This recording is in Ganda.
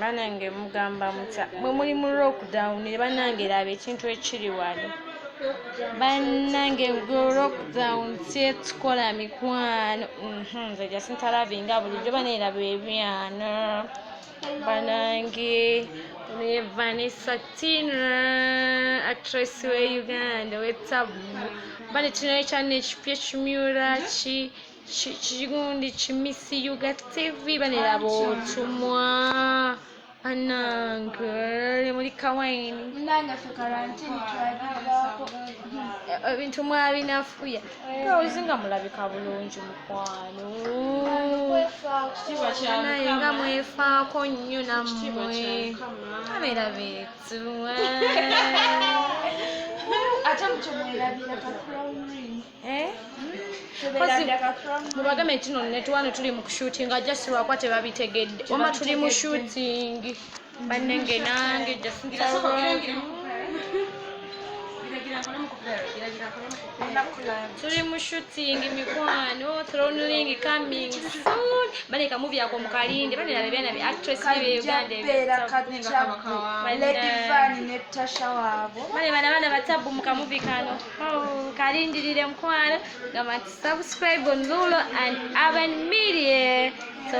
Banange, mugamba mutya bwe muli mu lockdown? Banange, laba ekintu ekiri wano. Bannange, gwe lockdown kyetukola, mikwano. Nze Jacinta Lavinga bulijjo. Baneeraba ebyana. Banange, ono ye Vanessa Tina, actress we Uganda wetabu. Bane, kino ekyana ekipya ekimyula ki kigundi kimisi Yuga TV. Baneraba otumwa. Banange, muli kawaini. Munange, ffe karantini twagivaako. Ebintu mwabinafuya. Girls, nga mulabika bulungi, mukwano. Kwefaako. Naye nga mwefaako nnyo nammwe. Kamera beetu. Ate mutyo mwerabira ka crown ring. Eh? Teberabira ka crown ring. Mubagambe nti no netwano tuli mu kushootinga, just lwakuba tebabitegedde. Wama tuli mu shooting. Bannange, nange Jacinta Rock. Tuli mu shooting, mikwano. Throne Ring coming soon. Baleka movie ako mukalinde. Banera bebyana bi actress bye Uganda. Kajja kajjabu Lady Van ne Tasha waabwe. Bale bana bana batabu mu kamovie kano. Oh, kalindirire, mukwano. Gamba nti subscribe on Lulo and Urban Media. So